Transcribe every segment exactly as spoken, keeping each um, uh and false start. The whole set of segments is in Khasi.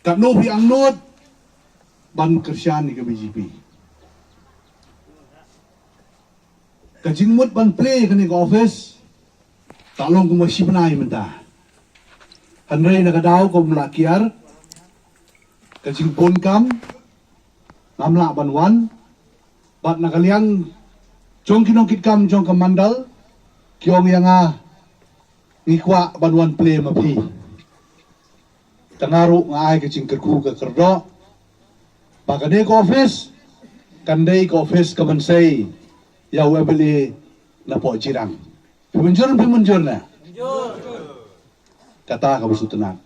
Katno phi angnud ban kyrshan ïa ka B J P. Ka jingmut ban plie ïa kane ka office ka long kumba shi bnai mynta. Hynrei na ka daw kaba ym lah kiar, ka jingbun kam ngam lah ban wan. Bad na ka liang jong ki nongkitkam jong ka mandal ki ong ïa nga, ngi kwah ban wan plie ma phi. Te nga ruh nga ai ka jingkyrkhu ka kyrdoh ba kane ka office kan dei ka office ka mynsiem ïa u M L A na poh Jirang. Phi mynjur, phi mynjur ne? Kata kaba sngewtynnat.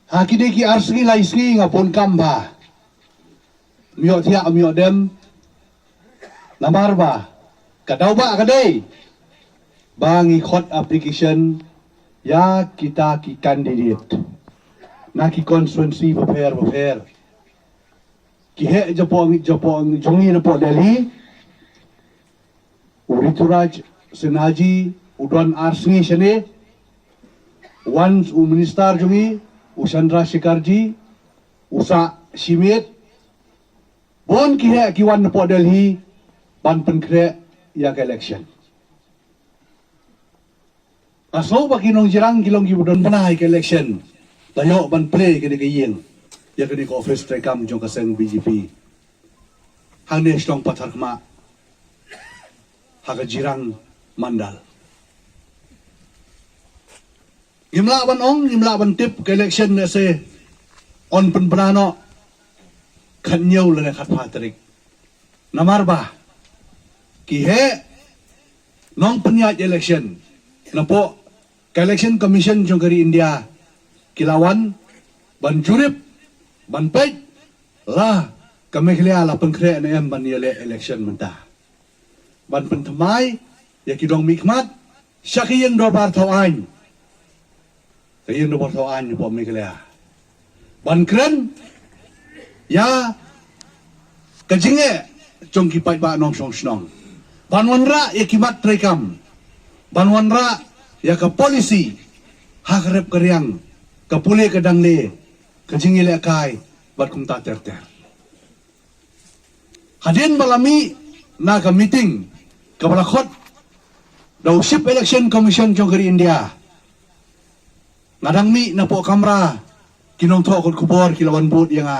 Ha kine ki ar sngi lai sngi nga bun kam bha. Ym ïoh thiah ym ïoh dem. Namar ba ka daw ba ka dei ba ngi khot application ïa kita ki candidate na ki constituency bapher bapher. Ki heh japoh japoh jong ngi na poh Delhi. U Rituraj Sinha ji u don ar sngi shane. Wan u minister jong ngi, u Chandrasekhar ji, u sah shi miet. Bun ki heh ki wan na poh Delhi ban pynkhreh ïa ka election. Nga sngew ba ki nong Jirang ki long kiba don bynta ïa ka election. La ïoh ban plie ïa kane ka ïing, ïa kane ka office treikam jong ka seng B J P hangne shnong Patharkhmah ha ka Jirang mandal. Ngim lah ban ong, ngim lah ban tip ka election ne se yn pynbna noh khathynñiew lane khatphra tarik. Namar ba ki heh nongpynïaid election na poh ka Election Commission jong ka ri India ki la wan ban jurip, ban peit la ka Meghalaya la pynkhreh ne em ban ïaleh election mynta, ban pynthymmai ïa ki nongmihkhmat sha ka ïing dorbar thaw aiñ, ka ïing dorbar thaw aiñ hapoh Meghalaya, ban kren ïa ka jingeh jong ki paidbah nongshong shnong, ban wanrah ïa ki mat treikam, ban wanrah ïa ka policy ha ka rep ka riang, ka pule ka dangle, ka jingïalehkai bad kumta ter ter. Hadien ba la mih na ka meeting kaba la khot da u Chief Election Commission jong ka ri India, nga dang mih na poh kamra ki nongthoh kot khubor ki la wan bud ïa nga.